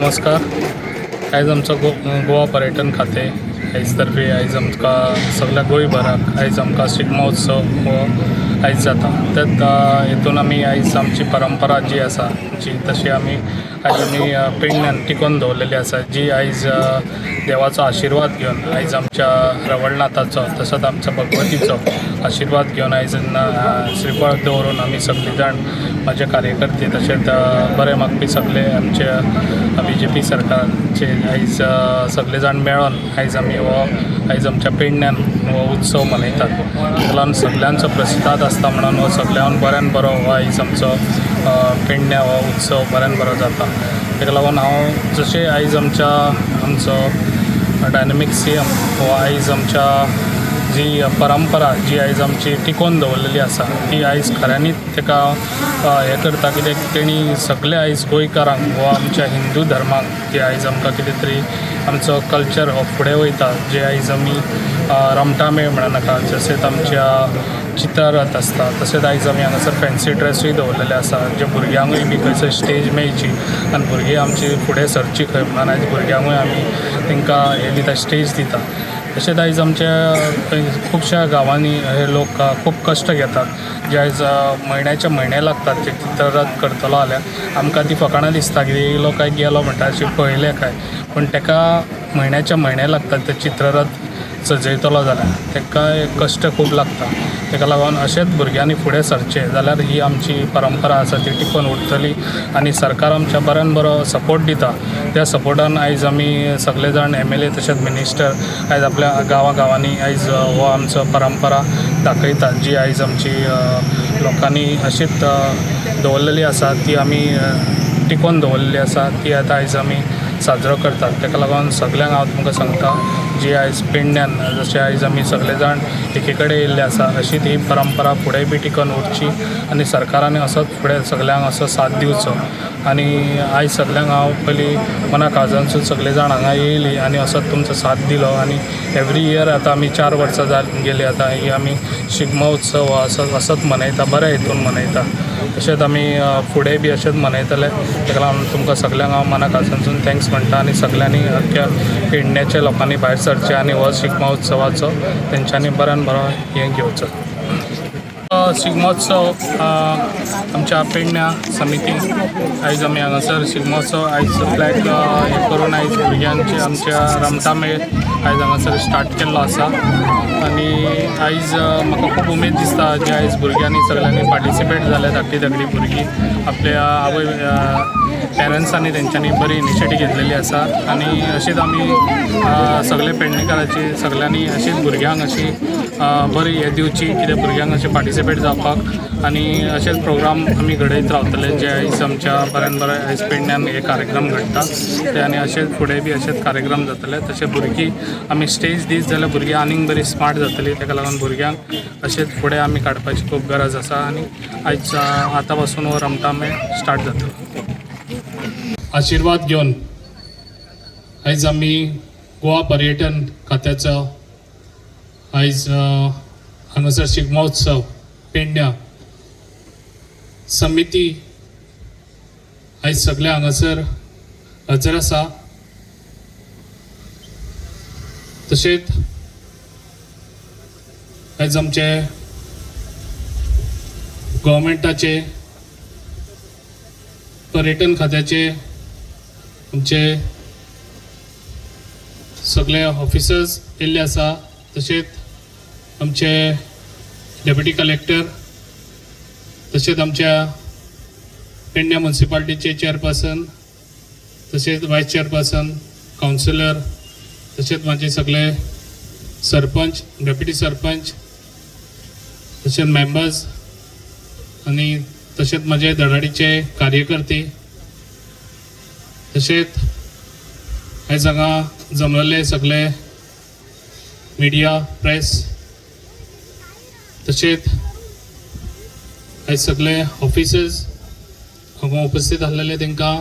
नमस्कार. आयज आमचो गोवा पर्यटन खातें आयज तर्फे आयज आमकां सगल्या गोंयभराक आयज आमकां शिगमोत्सव हो आयज जाता. त्यात हेतून आमी आयज आमची परंपरा जी आसा जी तशी आमी आयज आमी पेडण्यान टिकोवन दवरलेली आसा, जी आयज देवाचो आशिर्वाद घेवन आयज आमच्या रवळनाथाचो तसोच आमच्या भगवतीचो आशिर्वाद घेवन आयज श्रीफळ दवरून आमी सगळे जाण म्हाजे कार्यकर्ते तशेंच बरें मागपी सगळे आमच्या बीजेपी सरकारचे आयज सगळे जाण मेळोन आयज आमी हो आयज आमच्या पेडण्यान हो उत्सव मनयतात. ताका लागून सगल्यांचो प्रसिदाद आसता म्हणून हो सगळ्यान बऱ्यान बरो हो आयज आमचो पेडण्या हो उत्सव बऱ्यान बरो जाता. ताका लागून हांव जशें आयज आमच्या आमचो डायनमीक सीएम हो आयज आमच्या जी परंपरा जी आयज आमची टिकोवन दवरलेली आसा ती आयज खऱ्यांनीच ताका हें करता, कित्याक तेणी सगळे आयज गोंयकारांक वा आमच्या हिंदू धर्माक जे आयज आमकां कितें तरी आमचो कल्चर हो फुडें वयता, जे आयज आमी रमटामेळ म्हणनाका, जशेंच आमच्या चित्ररथ आसता, तशेंच आयज आमी हांगासर फॅन्सी ड्रेसूय दवरलेले आसा, जे भुरग्यांकूय बी खंयसर स्टेज मेळची आनी भुरगीं आमची फुडें सरची खंय म्हणून आयज भुरग्यांकूय आमी तांकां हें दिता, स्टेज दिता. तशेंच आयज आमच्या खुबश्या गांवांनी हे लोक खूब कश्ट घेतात, जे आयज म्हयन्याचे म्हयने लागतात ते चित्ररथ करतलो जाल्यार आमकां ती फकाणां दिसता की येयलो काय गेलो म्हणटा अशें पळयलें काय, पूण ताका म्हयन्याचे म्हयने लागतात ते चित्ररथ सजयतलो जाल्यार ताका कश्ट खूब लागता. ताका लागून अशेंच भुरग्यांनी फुडें सरचें जाल्यार ही आमची परंपरा आसा ती टिकोवन उरतली आनी सरकार आमच्या बऱ्यान बरो सपोर्ट दिता. त्या सपोर्टान आयज आमी सगळे जाण एमएलए तशेंच मिनिस्टर आयज आपल्या गांवा गांवांनी आयज हो आमचो परंपरा दाखयता, जी आयज आमची लोकांनी अशीच दवरलेली आसा, ती आमी टिकोवन दवरलेली आसा, ती आतां आयज आमी साजरो करतात. ताका लागून सगल्यांक हांव तुमकां सांगता, जी आयज पेडण्यान जशें आयज आमी सगळे जाण एके कडेन येयल्ले आसा अशीच ही परंपरा फुडें बी टिकोवन उरची आनी सरकारान असोच फुडें सगल्यांक असो साथ दिवचो. आनी आयज सगल्यांक हांव पयलीं मना काळजानसून सगळे जाण हांगा येयली आनी असोच तुमचो साथ दिलो आनी एवरी इयर आतां आमी 4 वर्सां गेली आतां ही आमी शिगमो उत्सव असो असोच मनयता, बऱ्या हितून मनयता. तशेंच आमी फुडें बी अशेंच मनयतले. ताका लागून तुमकां सगल्यांक हांव मना काळजानसून thanks म्हणटा आनी सगल्यांनी अख्ख्या पेडण्याच्या लोकांनी भायर सरचें आनी हो शिगमो उत्सवाचो तेंच्यांनी बऱ्यान बरो हें घेवचो. शिगमोत्सव आमच्या पेडण्या समिती आयज आमी हांगासर शिगमोत्सव आयज फ्लॅग हें करून आयज भुरग्यांचे आमच्या रमटामेळ आयज हांगासर स्टार्ट केल्लो आसा. आनी आयज म्हाका खूब उमेद दिसता जे आयज भुरग्यांनी सगल्यांनी पार्टिसिपेट जाले, धाकटी धाकटी भुरगीं आपल्या आवय पेरंट्सांनी तेंच्यांनी बरी इनिशिएटीव घेतलेली आसा. आनी अशीच आमी सगळे पेडणेकाराची सगल्यांनी अशीच भुरग्यांक अशी बरी हें दिवची, कित्याक भुरग्यांक अशें पार्टिसिपेट जावपाक आनी अशेच प्रोग्राम आमी घडयत रावतले, जे आयज आमच्या बऱ्यान बरें आयज पेडण्यान हे कार्यक्रम घडटा ते आनी अशेच फुडें बी अशेच कार्यक्रम जातले. तशें भुरगीं आमी स्टेज दीत जाल्यार भुरगीं आनीक बरी स्मार्ट जातली, ताका लागून भुरग्यांक अशेंच फुडें आमी काडपाची खूब गरज आसा आनी आयज आतां पासून हो रमटामेळ स्टार्ट जातलो. आशिर्वाद घेवन आयज आमी गोवा पर्यटन खात्याचो आयज हांगासर शिगमोत्सव पेडण्या समिती आयज सगळे हांगासर हजर आसा. तशेंच आयज आमचे गव्हर्मेंटाचे पर्यटन खात्याचे आमचे सगळे ऑफिसर्स येयल्ले आसा, तशेंच आमचे डेप्युटी कलेक्टर, तशेंच आमच्या पेडण्या मुन्सिपाल्टीचे चेअरपर्सन, तशेंच वायस चेअरपर्सन, कावन्सिलर, तशेंच म्हाजे सगळे सरपंच, डेप्युटी सरपंच, तशेंच मेंबर्स आनी तशेंच म्हाजे धडाडीचे कार्यकर्ते, तशेंच आयज हांगा जमलेले सगळे मिडिया, प्रेस, तशेंच आयज सगळे ऑफिसर्स हांगा उपस्थित आसलेले तांकां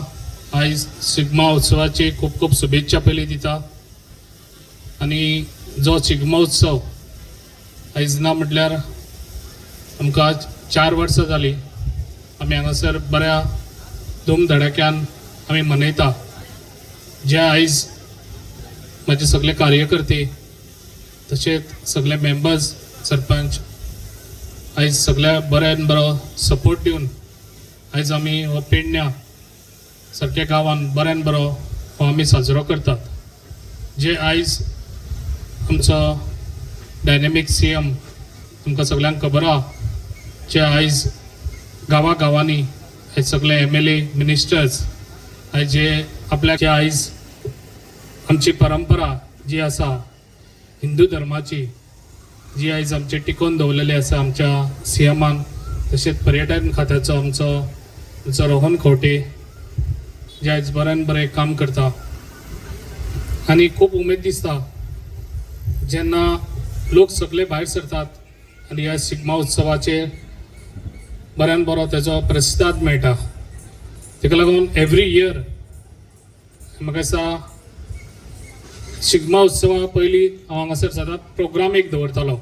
आयज शिगमो उत्सवाची खूब खूब शुभेच्छा पयलीं दिता. आनी जो शिगमो उत्सव आयज ना म्हटल्यार आमकां 4 वर्सां जालीं आमी हांगासर बऱ्या धूमधडाक्यान आमी मनयता. जे आयज म्हाजे सगळे कार्यकर्ते तशेंच सगळे मेंबर्स, सरपंच आयज सगळ्या बऱ्यान बरो सपोर्ट दिवन आयज आमी हो पेडण्या सारक्या गांवान बऱ्यान बरो हो आमी साजरो करतात. जे आयज आमचो डायनेमीक सीएम, तुमकां सगल्यांक खबर आहा, जे आयज गांवा गांवांनी आयज सगळे एमएलए, मिनिस्टर्स आयज जे आपल्याक जे आयज आमची परंपरा जी आसा हिंदू धर्माची, जी आयज आमची टिकोवन दवरलेली आसा आमच्या सीएमान, तशेंच पर्यटन खात्याचो आमचो आमचो रोहन खंवटे जे आयज बऱ्यान बरें काम करता. आनी खूब उमेद दिसता जेन्ना लोक सगळे भायर सरतात आनी ह्या शिगमो उत्सवाचेर बऱ्यान बरो तेजो प्रतिसाद मेळटा. तेका लागून एवरी इयर म्हाका दिसता शिगमो उत्सवा पयलीं हांव हांगासर सदांच प्रोग्राम एक दवरतालो,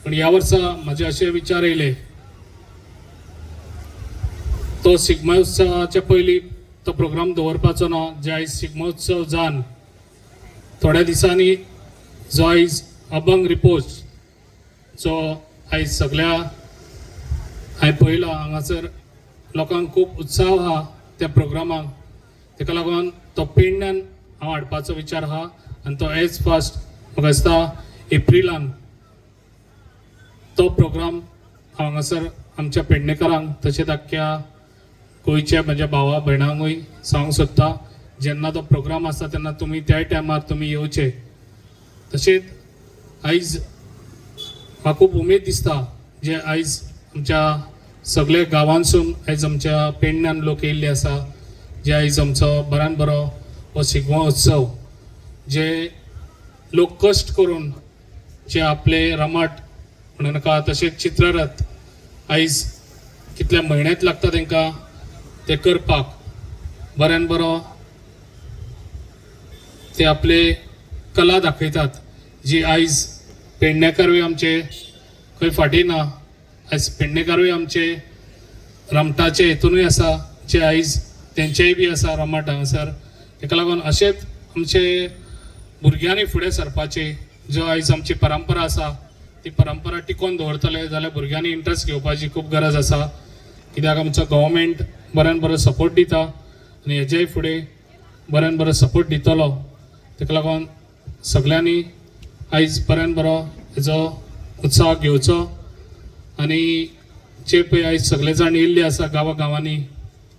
पूण ह्या वर्सा म्हाजे अशे विचार येयले, तो शिगमो उत्सवाच्या पयलीं तो प्रोग्राम दवरपाचो ना. जे आयज शिगमो उत्सव जावन थोड्या दिसांनी जो आयज अभंग रिपोज जो आयज सगळ्या हांवें पळयला, हांगासर लोकांक खूब उत्साह आहा त्या प्रोग्रामाक. तेका लागून तो पेडण्यान हांव हाडपाचो विचार आहा आनी तो एज फास्ट म्हाका दिसता एप्रिलान तो प्रोग्राम हांव हांगासर आमच्या पेडणेकारांक तशेंच आख्ख्या गोंयच्या म्हज्या भावा भयणांकूय सांगूंक सोदता, जेन्ना तो प्रोग्राम आसता तेन्ना तुमी त्याय टायमार तुमी येवचे. तशेंच आयज म्हाका खूब उमेद दिसता जे आयज आमच्या सगळे गांवांसून आयज आमच्या पेडण्यान लोक येयल्ले आसा, जे आयज आमचो बऱ्यान बरो हो शिगमो उत्सव, जे लोक कश्ट करून जे आपले रमाट म्हणूं नाका, तशेंच चित्ररथ आयज कितल्या म्हयन्यात लागता तांकां ते करपाक, बऱ्यान बरो ते आपले कला दाखयतात, जी आयज पेडणेकारूय आमचे खंय फाटीं ना. आयज पेडणेकारूय आमचे रमटाचे हेतुनूय आसा, जे आयज तेंचेय बी आसा रमाट हांगासर. तेका लागून अशेंच आमचे भुरग्यांनी फुडें सरपाचें. जो आयज आमची परंपरा आसा ती परंपरा टिकोवन दवरतले जाल्यार भुरग्यांनी इंट्रस्ट घेवपाची खूब गरज आसा, कित्याक आमचो गव्हर्मेंट बऱ्यान बरो सपोर्ट दिता आनी हेजेय फुडें बऱ्यान बरो सपोर्ट दितलो. तेका लागून सगल्यांनी आयज बऱ्यान बरो हेजो उत्साह घेवचो. आनी जे पळय आयज सगळे जाण येयल्ले आसा गांवा गांवांनी,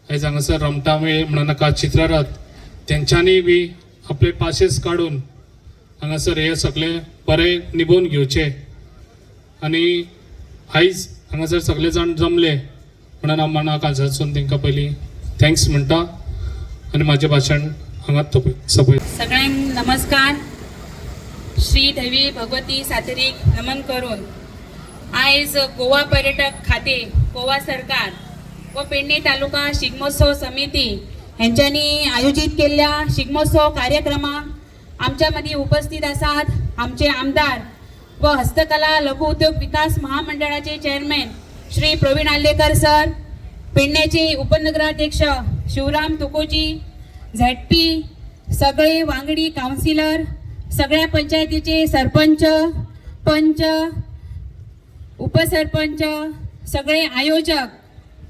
आयज हांगासर रमटामेळ म्हणूं नाका, चित्ररथ, तेंच्यांनी बी आपले पाशेस काडून हांगासर हे सगळे बरे निभोवन घेवचे. आनी आयज हांगासर सगळे जाण जमले म्हणून हांव मना काळजासून तांकां पयलीं thanks म्हणटा आनी म्हाजें भाशण हांगाच सोंपयता. सगळ्यांक नमस्कार. श्री देवी भगवती सातेरीक नमन करून आयज गोवा पर्यटक खाते, गोवा सरकार व पेडणे तालुका शिगमोत्सव समिती हेंच्यांनी आयोजीत केल्ल्या शिगमोत्सव कार्यक्रमाक आमच्या मदीं उपस्थित आसात आमचे आमदार व हस्तकला लघु उद्योग विकास महामंडळाचे चेअरमॅन श्री प्रवीण आर्लेकर सर, पेडण्याचे उपनगराध्यक्ष शिवराम तुकोजी, झेडपी सगळे वांगडी, काउन्सिलर, सगळ्या पंचायतीचे सरपंच, पंच, उपसरपंच, सगळे आयोजक,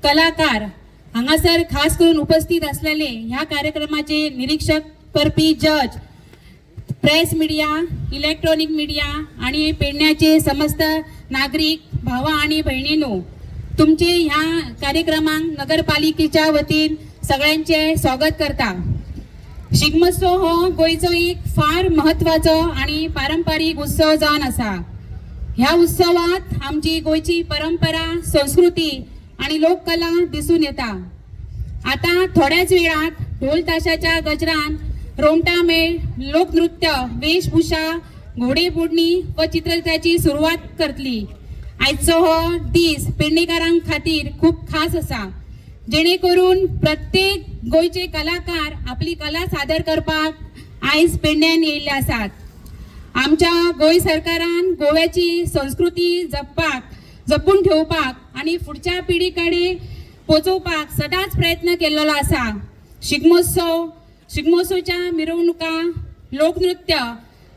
कलाकार, हांगासर खास करून उपस्थित असलेले ह्या कार्यक्रमाचे निरीक्षक करपी जज, प्रेस मिडिया, इलेक्ट्रॉनिक मिडिया आणि पेडण्याचे समस्त नागरिक भावा आणि बहिणींनो, तुमचे ह्या कार्यक्रमांक नगरपालिकेच्या वतीन सगळ्यांचे स्वागत करता. शिगमोत्सव हो गोंयचो एक फार महत्वाचो आणि पारंपारीक उत्सव जावन आसा. ह्या उत्सवात आमची गोंयची परंपरा, संस्कृती आणि लोककला दिसून येता. आता थोड्याच वेळात ढोल ताशाच्या गजरान रोमटा मेळ, लोकनृत्य, वेशभूषा, घोडेमोडणी व चित्ररथाची सुरवात करतली. आयचो हो दीस पेडणेकारां खातीर खूब खास आसा, जेणे करून प्रत्येक गोंयचे कलाकार आपली कला सादर करपाक आयज पेडण्यान येयल्ले आसात. आमच्या गोंय सरकारान गोव्याची संस्कृती जपपाक, जपून ठेवपाक आणि फुडच्या पिढी कडेन पोचोवपाक सदांच प्रयत्न केल्लो आसा. शिगमोत्सव शिगमोत्सवच्या मिरवणुका, लोकनृत्य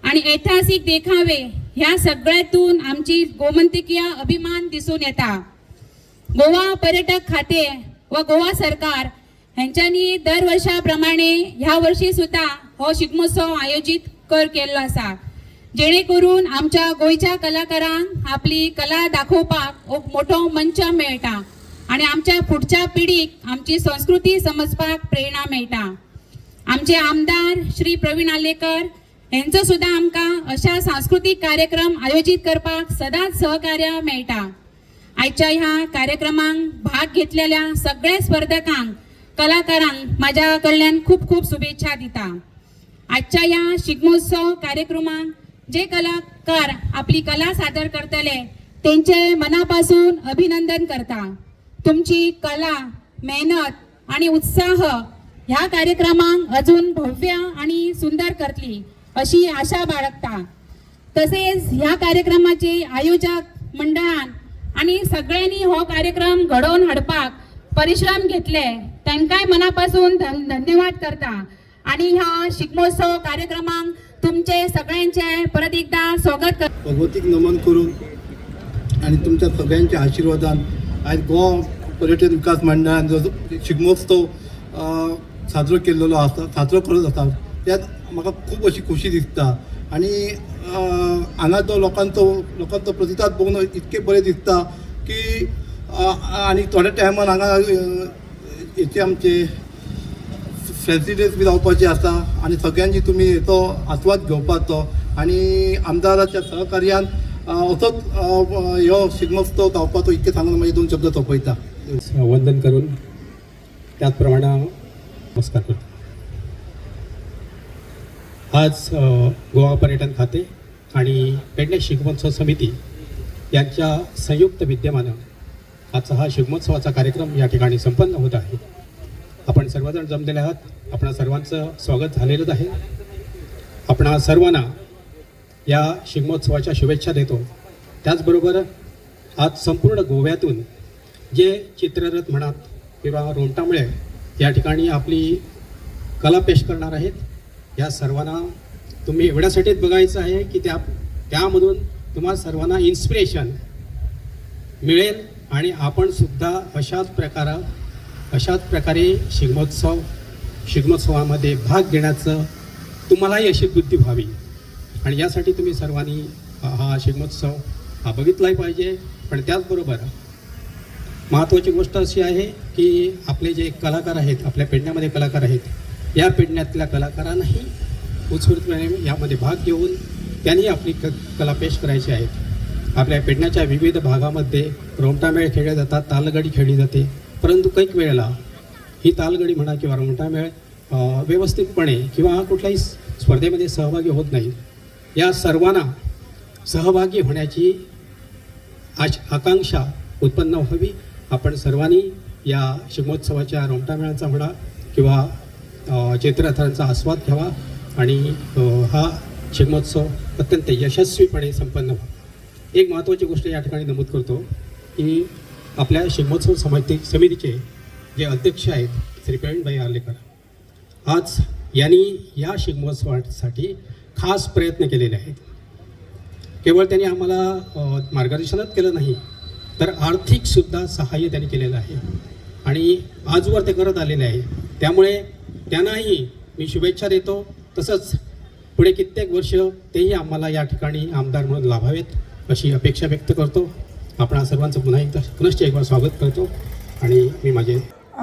आणि ऐतिहासिक देखावे ह्या सगळ्यातून आमची गोमंतकीय अभिमान दिसून येता. गोवा पर्यटक खाते व गोवा सरकार ह्यांच्यानी दरवर्षाप्रमाणे ह्या वर्षी सुद्धा हो शिगमोत्सव आयोजित कर केल्लो आसा, जेणे करून आमच्या गोंयच्या कलाकारांक आपली कला दाखोवपाक एक मोठो मंच मेळटा आणि आमच्या फुडच्या पिढीक आमची संस्कृती समजपाक प्रेरणा मेळटा. आमचे आमदार श्री प्रवीण आर्लेकर हेंचो सुद्दां आमकां अशा सांस्कृतीक कार्यक्रम आयोजीत करपाक सदांच सहकार्य मेळटा. आयच्या ह्या कार्यक्रमांक भाग घेतलेल्या सगळ्या स्पर्धकांक, कलाकारांक माझ्या कडल्यान खूब खूब शुभेच्छा दिता. आजच्या ह्या शिगमोत्सव कार्यक्रमाक जे कलाकार आपली कला सादर करतले तेंचे मनापासून अभिनंदन करता. तुमची कला, मेहनत आणि उत्साह ह्या कार्यक्रमाक अजून भव्य आणि सुंदर करतली अशी आशा बाळगता. तसेच ह्या कार्यक्रमाचे आयोजक मंडळान आणि सगळ्यांनी हो कार्यक्रम घडोवन हाडपाक परिश्रम घेतले तांकांय मनापासून धन्यवाद करता आणि ह्या शिगमोत्सव कार्यक्रमाक तुमचे सगळ्यांचे परत एकदा स्वागत करता. भगवतीक नमन करून आनी तुमच्या सगळ्यांच्या आशिर्वादान आयज गोवा पर्यटन विकास मंडळान जो शिगमोत्सव साजरो केल्लो आसा, साजरो करत आसा, त्यात म्हाका खूब अशी खोशी दिसता. आनी हांगा जो लोकांचो प्रतिसाद बघून इतकें बरें दिसता की आनी थोड्या टायमान हांगा हेचे आमचे फॅसिलिटीज बी जावपाची आसा आनी सगळ्यांची तुमी हेचो आस्वाद घेवपाचो आनी आमदाराच्या सहकार्यान असोच ह्यो शिगमोत्सव जावपाचो, इतकें सांगून मागीर दोन शब्द सोंपयता. वंदन करून त्याचप्रमाणे नमस्कार करतो. आज गोवा पर्यटन खाते आणि पेडणे शिगमोत्सव समिती यांच्या संयुक्त विद्यमानं आजचा हा शिगमोत्सवाचा कार्यक्रम या ठिकाणी संपन्न होत आहे. आपण सर्वजण जमलेले आहात. आपणा सर्वांचं स्वागत झालेलंच आहे. आपणा सर्वांना या शिगमोत्सवाच्या शुभेच्छा देतो. त्याचबरोबर आज संपूर्ण गोव्यातून जे चित्ररथ म्हणा किंवा रोमटामेळ या ठिकाणी आपली कला पेश करणार आहेत, या सर्वांना तुम्ही एवढ्यासाठीच बघायचं आहे की त्यामधून तुम्हाला सर्वांना इन्स्पिरेशन मिळेल आणि आपण सुद्धा अशाच प्रकारे शिगमोत्सवामध्ये भाग घेण्याचं तुम्हालाही अशी बुद्धी व्हावी आणि यासाठी तुम्ही सर्वांनी हा शिगमोत्सव हा बघितलाही पाहिजे. पण त्याचबरोबर महत्त्वाची गोष्ट अशी आहे की आपले जे कलाकार आहेत, आपल्या पेडण्यामध्ये कलाकार आहेत, या पेडण्यातल्या कलाकारांनाही उत्स्फूर्तपणे यामध्ये भाग घेऊन त्यांनी आपली कला पेश करायची आहेत. आपल्या पेडण्याच्या विविध भागामध्ये रोमटामेळ खेळले जातात, तालगडी खेळली जाते, परंतु कैक वेळेला ही तालगडी म्हणा किंवा रोमटामेळ व्यवस्थितपणे किंवा कुठल्याही स्पर्धेमध्ये सहभागी होत नाही. या सर्वांना सहभागी होण्याची आकांक्षा उत्पन्न व्हावी. आपण सर्वांनी या शिगमोत्सवाच्या रोमटामेळाचा म्हणा किंवा चित्ररथांचा आस्वाद घ्यावा आणि हा शिगमोत्सव अत्यंत यशस्वीपणे संपन्न व्हावा. एक महत्त्वाची गोष्ट या ठिकाणी नमूद करतो की आपल्या शिगमोत्सव समितीचे जे अध्यक्ष आहेत श्री प्रवीणभाई आर्लेकर, आज यांनी या शिगमोत्सवासाठी खास प्रयत्न केलेले आहेत. केवळ त्यांनी आम्हाला मार्गदर्शनच केलं नाही, तर आर्थिकसुद्धा सहाय्य त्यांनी केलेलं आहे आणि आजवर ते करत आलेले आहे. त्यामुळे त्यांनाही मी शुभेच्छा देतो. तसंच पुढे कित्येक वर्ष तेही आम्हाला या ठिकाणी आमदार म्हणून लाभावेत अशी अपेक्षा व्यक्त करतो. आपण सर्वांचं पुन्हा एकदा पुनश्च एक वार स्वागत करतो आणि मी माझे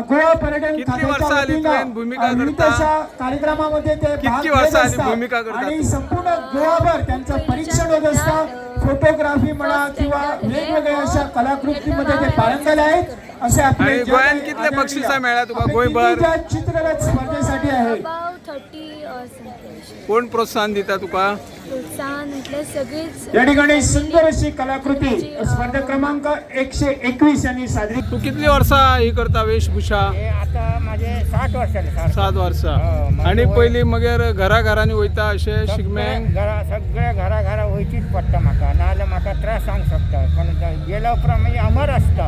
गोवा पर्यटन कितली खात्याच्या वर्सां आली वतीनं तुवें भूमिका विविध करता? अशा कार्यक्रमामध्ये ते भाग कितकी घेत वर्सां आली असतात भूमिका करता आणि तूं? संपूर्ण गोवाभर त्यांचं परीक्षण होत असतं. फोटोग्राफी म्हणा किंवा वेगवेगळ्या अशा कलाकृतीमध्ये ते पारंगत आहेत. असे आपले आणि जग गोंयांत कितले आदरणीय बक्षिसां मेळ्ळा तुका आपले गोंयभर? तिन्ही ज्या चित्ररथ स्पर्धेसाठी आहे. About 30 something. कोण प्रोत्साहन दिता तुका? प्रोत्साहन म्हटल्यार सगळीच. या ठिकाणी सुंदर अशी कलाकृती स्पर्धा क्रमांक 121 यांनी सादरी तूं कितली वर्सां ही करता वेशभूषा? हे आता माझे 60 वर्ष जाले, 60. 7 वर्सां. हो, मागीर आनी पयलीं मगीर घरा घरांनी वयता अशें शिगम्यांक? घरा सगळ्या घरा घरा वयचीच पडटा म्हाका, नाजाल्यार म्हाका त्रास जावंक शकता. पण गेल्या उपरांत मागीर अमर आसता.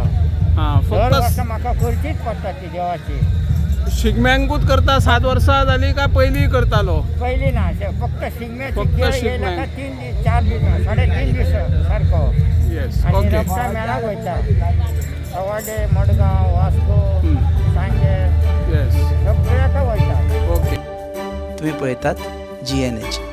आं, दर फक्त वर्सा म्हाका करचीच पडटा ती देवाची. शिगम्यांकूच करता 7 वर्सां जाली काय पयलीं करतालो? पयलीं ना अशें, फक्त शिगम्याचे फक्त खेळ शिगम्याक. येयले काय 3 दीस, 4 दीस, 3.5 दीस सारको. येस. आनी ओके. रगता मेळाक वयता, सवाडे, मडगांव, वास्को, सांगे, येस. सगळ्याक वयता. ओके. तुम्ही पळयतात GNH.